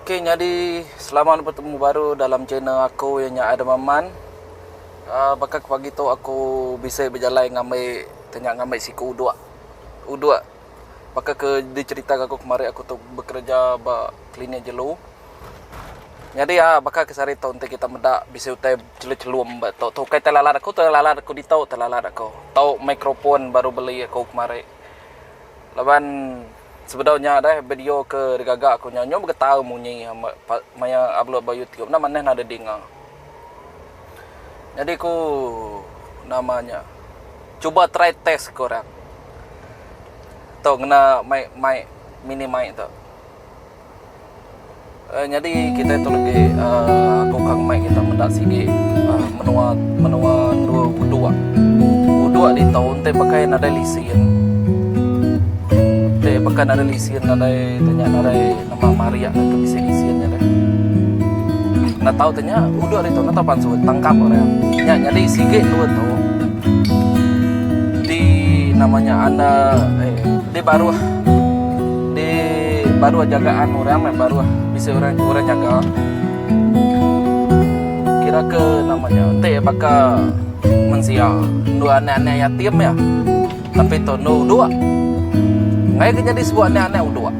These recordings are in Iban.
Ok nyadi selamat betemu baru dalam channel aku iya nya Adam Aman. Aaa baka ke pagi tu aku bisi bejalai ngambi tanya ngambi siku udok. Udok baka ke dicerita aku kemari aku tu bekereja ba klinik jelu. Nyadi aaa baka ke sehari tu enti kita meda bisi utai chelum-chelum ba tu. Tu ukai tai lalat aku, tai lalat aku ditu tai lalat aku. Tu microphone baru beli aku kemari. Laban sebedau nya deh video ke digaga aku nya nyau begetar munyi maya upload ba youtube enda manah nadai dinga. Nyadi ku nama nya cuba try test ke orang tu ngena mic mic mini mic tu. Nyadi kitai tu legi uhh aku ka ngemai kita meda sigi uhh menua menua endur udok. Udok ditu enti pakai nadai lisin enti pakai nadai lisin nadai ti nya nadai nama marik ke bisi lisin nya deh. Enda tau ti nya udok ditu enda tau pansut tangkap orang. Nya nyadi sigi endur tu di nama nya anda eh di baruh. Di baruh jagaan orang meh baruh bisi orang orang jaga. Kira ke nama nya enti baka mensia endur anak-anak yatim iya tapi tu endur udok. Ngagai ke nyadi sebut anak-anak udok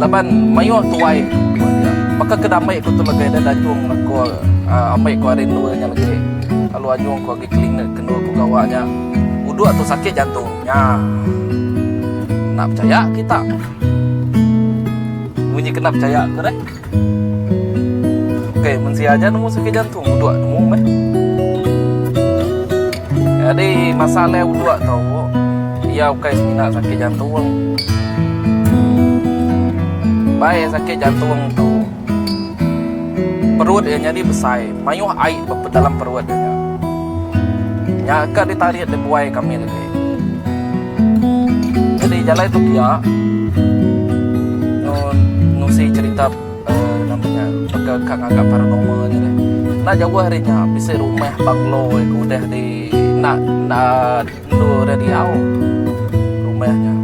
laban mayuh tuai ba dia. Baka ke damai ku tu legi da dajung aku aaa ambi ku ari endur nya legi lalu anjung ku agi klinik ke endur ku gawa nya. Udok tu sakit jantung nya. Enda pechaya kita. Munyi kena pechaya ke deh. Okey mensia aja nemu sakit jantung udok nemu meh. Jadi masalah udok tu iya ukai semina sakit jantung. Bai sakit jantung tu perut iya nyadi besai mayuh ai ba dalam perut iya nya. Nya ka ditarit dibuai kami legi. Nyadi jalai tu pia nusi cherita uhh nama nya baka ka ngaga paranormal nya deh. Enda jauh ari nya bisi rumah banglo ke udah di enda enda endur deh diau rumah nya.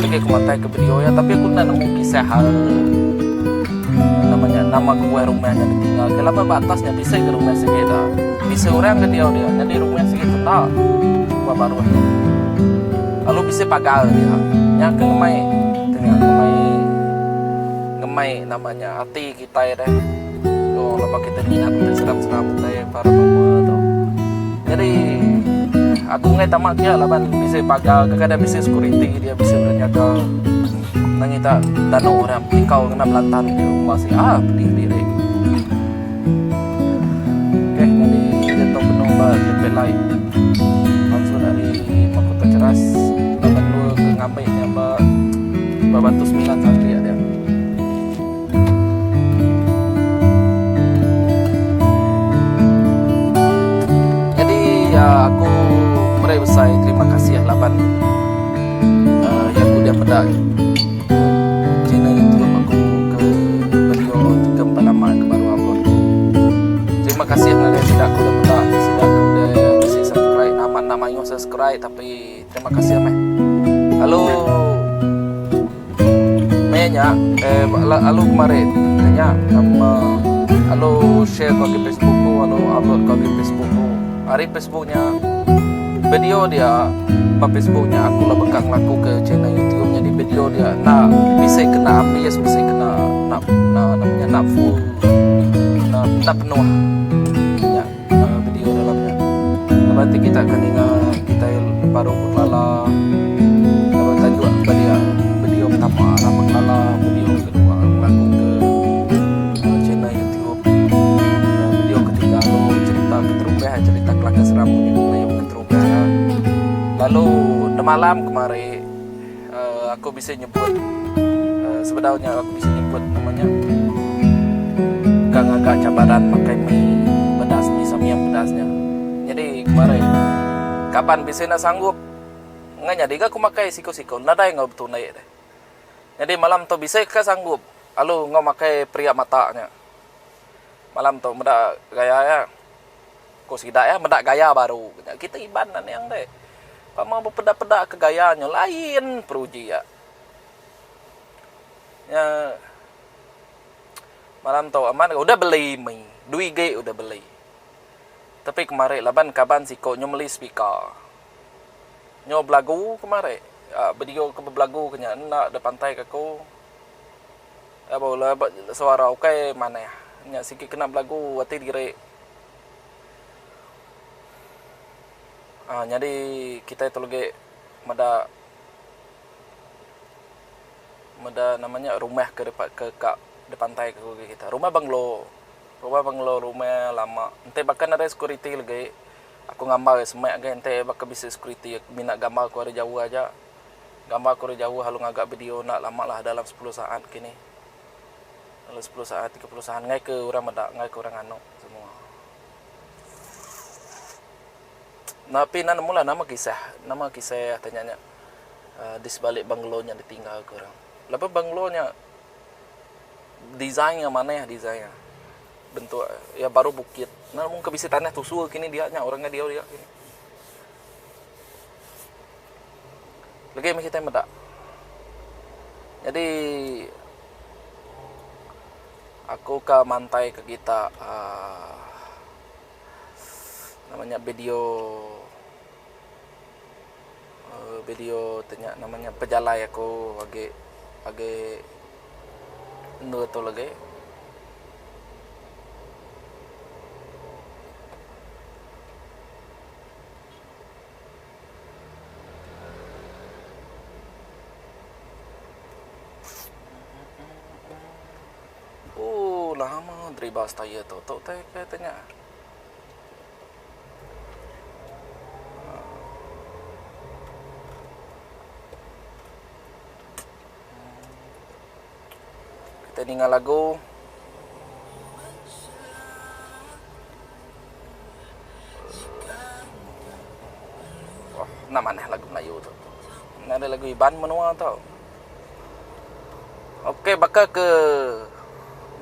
Lagi ku matai ke video iya tapi aku enda nemu kisah uhh nama nya nama kebuah rumah nya ditinggal ke laban ba atas nya bisi ke rumah sigi da. Bisi orang ke diau dia nyadi rumah sigi tu enda ba baruh nya. Lalu bisi pagar dia nya ke ngemai tengah ngemai ngemai nama nya ati kitai deh. Oh lepa kitai minat utai seram-seram utai paranormal tu. Nyadi aku enggai tama kia laban bisi pagar kadang-kadang bisi security dia bisi orang nyaga. Nang ita danu orang tikau ngena belantan ke rumah sia pedih diri. Okay nyadi diatu benung ba traffic light mansut ari Mahkota Cheras laban dua ke ngambi nya ba ba Batu Semilan Satik dia. Nyadi aku meri besai terima kasih laban uhh iya ku udah meda channel youtube aku ke video ke empai lama ke baru upload tu. Terima kasih ngagai sida ku udah meda sida ku udah bisi subscribe amat enda mayuh subscribe tapi terima kasih meh. Lalu. Meh nya eh lalu kemari nya nama lalu share ku agi Facebook ku lalu upload ku agi Facebook ku. Ari Facebook nya video dia ba Facebook nya aku lalu beka ngelaku ke channel YouTube nyadi video dia enda bisi kena ambis bisi kena enda nama nya enda full enda penuh nya video dalam nya. Laban ti kita ke ninga kitai baru bekelala laban tajuk ba dia video pertama lah bekelala video kedua ngelaku ke channel youtube video ketiga tu cerita keterubah cerita kelakar seram melayu keterubah lalu demalam kemari uhh aku bisi nyebut uhh sebedau nya aku bisi nyebut nama nya ka ngaga cabaran makai mi pedas mi samyang pedas nya. Nyadi kemari kaban bisi enda sanggup ngan nyadi ga ku makai siku-siku nadai enggau betundi deh. Nyadi malam tu bisi ka sanggup lalu enggau makai periak mata nya. Malam tu meda gaya iya. Ku sida iya meda gaya baru. Kita Iban aning deh. Pama bepeda-peda ke gaya nya lain peruji iya. Nya. Malam tu amat udah beli mih dui igi udah beli. Tapi kemari laban kaban siko nyu meli speaker. Nyu belagu kemari video ke belagu ke nya enda deh pantai ke aku. Suara ukai manah nya sigi kena belagu ati diri. Aaa nyadi kitai tu legi meda meda nama nya rumah ke ke ka dipantai ke ku kita. Rumah banglo, rumah banglo rumah lama enti baka nadai security legi aku ngambar semak agi enti baka bisi security mina gambar ku ari jauh aja. Gambar ku ari jauh lalu ngaga video enda lama lah dalam sepuluh saat kini. Dalam sepuluh saat 30 saat enggai ke orang meda enggai ke orang nganu semua. Tapi enda nemu lah nama kisah nama kisah tanya nya uhh di sebalik banglo nya ditinggal ke orang. Laban banglo nya design iya manah design iya bentuk iya baru bukit. Enda nemu ke bisi tanah tusur kini dia nya orang diau dia kini. Legi meh kitai meda. Nyadi aku ka mantai ke kita uhh nama nya video uhh video ti nya nama nya pejalai aku agi agi endur tu lagi. Ooh lama deriba setayar tu tu tai ke tanya. Kita ninga lagu. Enda manah lagu Melayu tu. Nadai lagu Iban menua tu. Okey baka ke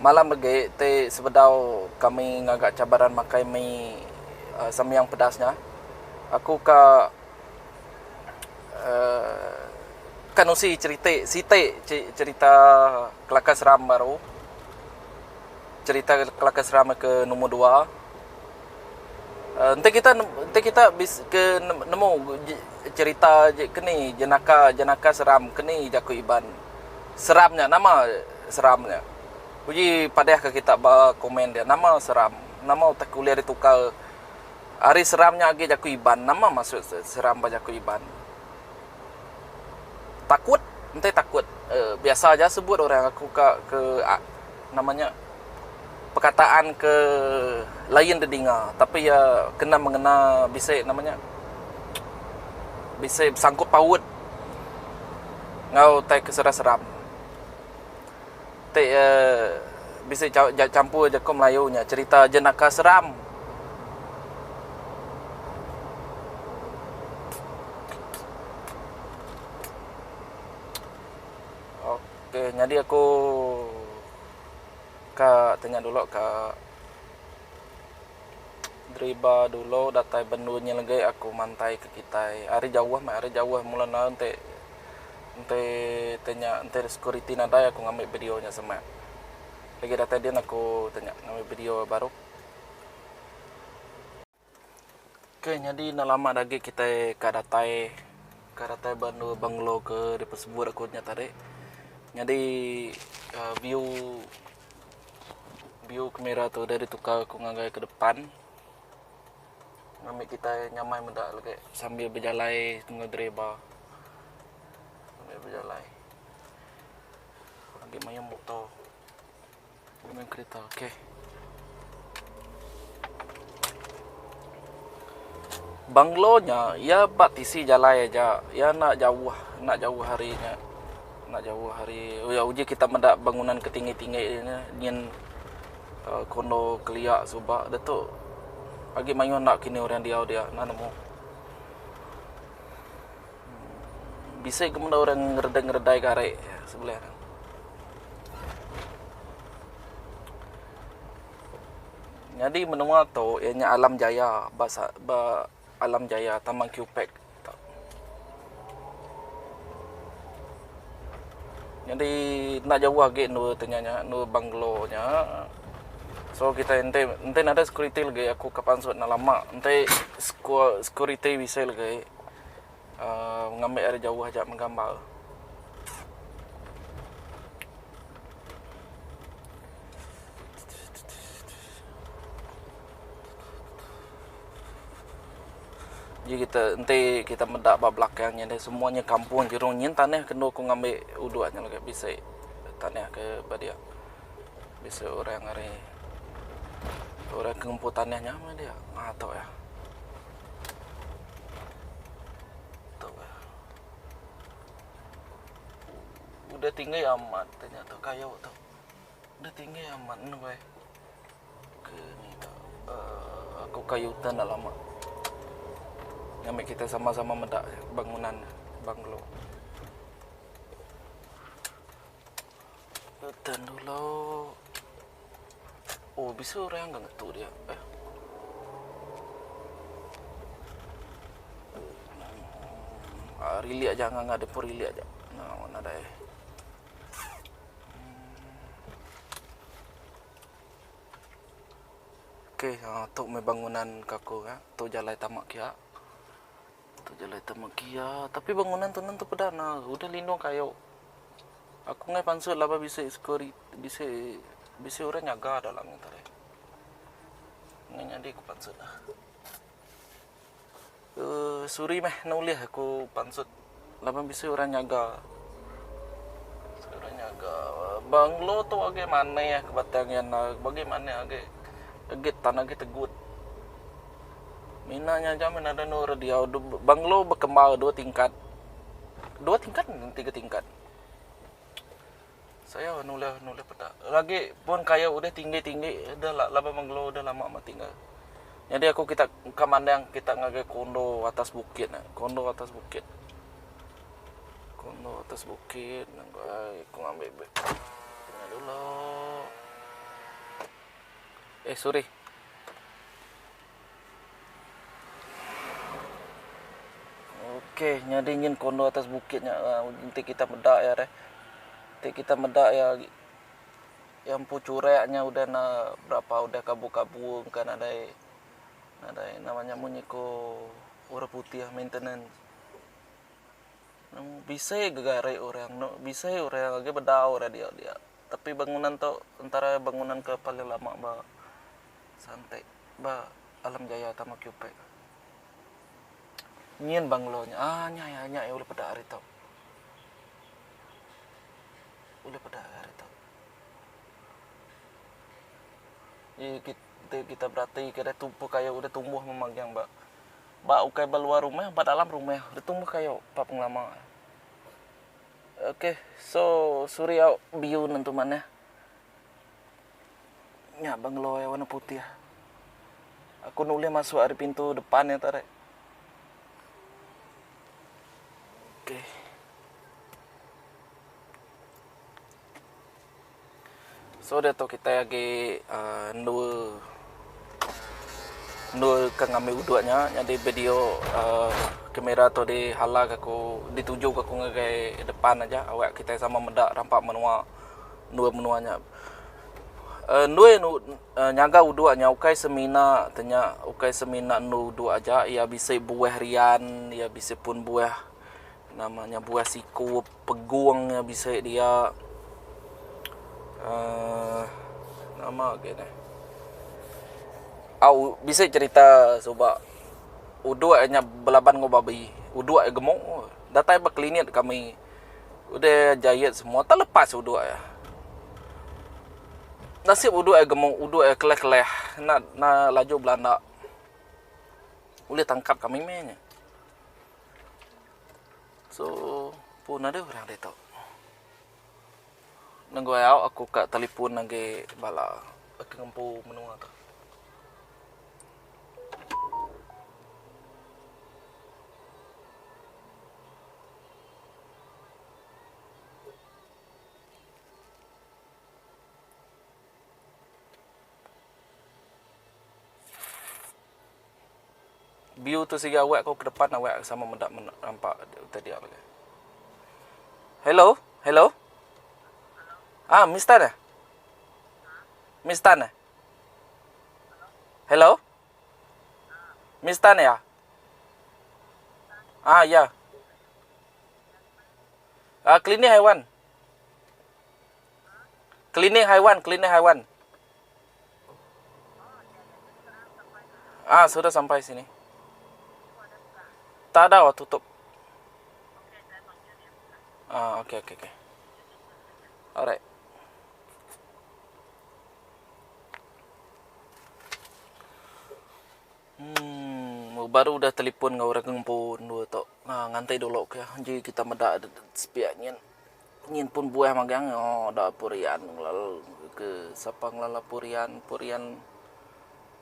malam agi ti sebedau kami ngaga cabaran makai mi uhh samyang pedas nya aku ka uhh ka nusi cerite siti cerita kelakar seram baru. Cerita kelakar seram ke nombor dua. Enti kita enti kita bisi ke nemu cerita ke ni jenaka jenaka seram ke ni jaku Iban. Seram nya nama seram nya. Uji padah ke kita ba komen dia nama seram nama utai ke ulih ditukar ari seram nya agi jaku Iban nama maksud seram ba jaku Iban. Takut enti takut biasa aja sebut orang aku ka ke nama nya perkataan ke lain didinga tapi iya kena mengena bisi nama nya bisi besangkut paut enggau tai ke seram seram. Ti bisi champur jaku Melayu nya cerita jenaka seram. Okey nyadi aku ka tanya dulu ka deriba dulu datai bendu nyelegi aku mantai ke kitai ari jauh meh ari jauh mula enda enti enti ti nya enti security nadai aku ngambi video nya semak. Lagi datai din aku ti nya ngambi video baru. Okey nyadi enda lama da agi kitai ka datai ka datai ba endur bungalow ke dipesebut aku nya tadi. Nyadi uhh view view kamera tu udah ditukar ku ngagai ke depan ngambi kitai nyamai meda lagi sambil bejalai enggau deriba sambil bejalai. Agi mayuh muto. Main kereta okey. Banglo nya iya ba tisi jalai aja iya enda jauh enda jauh ari nya enda jauh ari uji kita meda bangunan ke tinggi tinggi nya nyin uhh kondo kelia suba ditu agi mayuh enda kini orang diau dia enda nemu. Bisi ke menda orang ngeredai ngeredai gari sebelah ne. Nyadi menua tu iya nya Alam Jaya ba ba Alam Jaya Taman Q-Pac tu. Nyadi enda jauh agi endur ti nya nya endur banglo nya. So kitai enti enti nadai security lagi aku ka pansut enda lama enti security bisi lagi uhh ngambi ari jauh aja meh gambar. Ji kita enti kita meda ba belakang nya deh semua nya kampung jerung nyin tanah ke endur ku ngambi udok nya lagi bisi tanah ke ba dia bisi orang ari orang ke ngempu tanah nya meh dia uhh tok iya. Tok iya. Udah tinggi amat nya tu kayu tu. Udah tinggi amat ne weh. Ke ni tu uhh aku kayu utan enda lama. Ngambi kitai sama-sama meda bangunan banglo. Utan dulu. Oh bisi orang ga ngetu dia eh. Rilik aja nganga dep rilik aja. Nadai. Okey tu meh bangunan ka aku ga tu jalai tama kia. Tu jalai tama kia tapi bangunan tu nentu peda ne udah lindung kayu. Aku ngai pansut laban bisi security bisi bisi orang nyaga dalam nya tadi. Ngai nyadi ku pansut. Uhh suri meh enda ulih aku pansut laban bisi orang nyaga. Bisi orang nyaga. Banglo tu agi manih ke batang iya enda bagi manih agi agi tan agi tegut. Mina nya aja meh nadai endur diau banglo bekembar dua tingkat. Dua tingkat tiga tingkat. Saya nulih nulih peda. Lagi pun kayu udah tinggi tinggi udah laban banglo udah lama meh tinggal. Nyadi aku kita ka mandang kita ngagai kondo atas bukit ne. Kondo atas bukit. Kondo atas bukit ai ku ngambi beg nya dulu. Eh sorry. Okey nyadi nyin kondo atas bukit nya enti kita meda iya deh. Enti kita meda iya iya empu churak nya udah ne berapa udah kabu kabu engka nadai nadai nama nya munyi ko orang putih maintenance. Bisi gegari orang ne bisi orang agi bedau orang dia dia tapi bangunan tu entara bangunan ke paling lama ba Santai ba Alam Jaya Taman Kiupek. Nyin banglo nya aaa nya iya nya iya ulih peda ari tu. Ulih peda ari tu. Ji ti kita berati ke deh tumpuh kayu deh tumbuh memagang ba ba ukai ba luar rumah ba dalam rumah deh tumbuh kayu ba pengelama. Okay so suri au biu nentu manah. Nya banglo iya warna putih. Aku enda ulih masuk ari pintu depan iya tadi. Okay. So diatu kitai agi uhh endur endur ke ngambi udok nya nyadi video uhh kamera tu dihala ka aku dituju ka aku ngagai depan aja awak kitai sama meda rampa menua. Endur menua nya. Endur nyaga udok nya ukai semina te nya ukai semina endur udok aja iya bisi buah rian iya bisi pun buah nama nya buah sikup pegung iya bisi dia uhh nama agi neh au bisi cherita suba udok nya belaban enggau babi udok gemu datai ba klinik kami. Udah jayet semua tak lepas udok iya. Nasib udok iya gemuk udok iya keleh keleh enda enda laju belanda. Ulih tangkap kami meh nya. So pun adeh orang ditu. Nenggu au aku ka talipun agi bala ke ngempu menua tu. View tu siga awak ko ke depan awak sama meda nampak utai dia lagi. Hello, hello. Ah, Miss Tan eh? Miss Tan eh? Hello? Miss Tan ya? Ah, ya. Ah, klinik haiwan. Klinik haiwan, klinik haiwan. Ah, sudah sampai sini. Tak ada, oh, tutup. Ah, okey okey okey. Alright. Hmm, baru udah telefon enggau orang ngempu endur tu. Ha, nganti dulu ke. Ji kita meda sepiak nyin. Nyin pun buah magang oh da purian ngelala ke sapa ngelala purian purian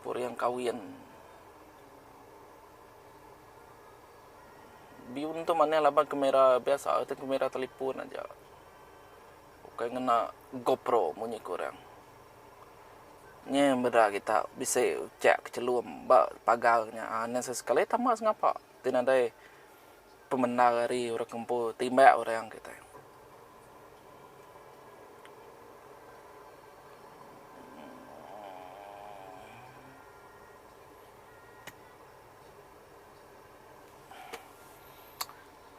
purian kawin. Biun tu manah laban kamera biasa atau kamera telefon aja. Ukai ngena GoPro munyi ku orang. Nyi meda kita bisi uchak chelum ba pagar nya aaa nya sesekali tama sengapa ti nadai pemendar ari orang empu timbak orang kitai.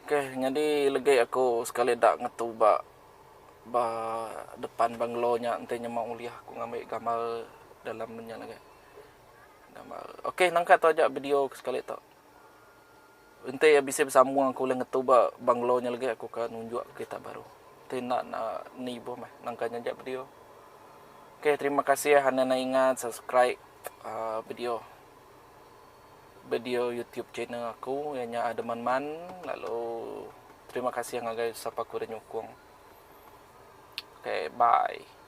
Okay nyadi legi aku sekali da ngetu ba ba depan banglo nya enti nyema ulih aku ngambi gambar dalam nya lagi. Gambar okay nangka tu aja video ku sekali tu. Enti bisi besambung aku ulih ngetu ba banglo nya lagi aku ka nunjuk kita baru. Ti enda ne ibuh meh nangka nya aja video. Okay terima kasih anda ingat subscribe uhh video. Video YouTube channel aku iya nya Ademan Man lalu terima kasih ngagai sapa ke udah nyukung. Okay bye.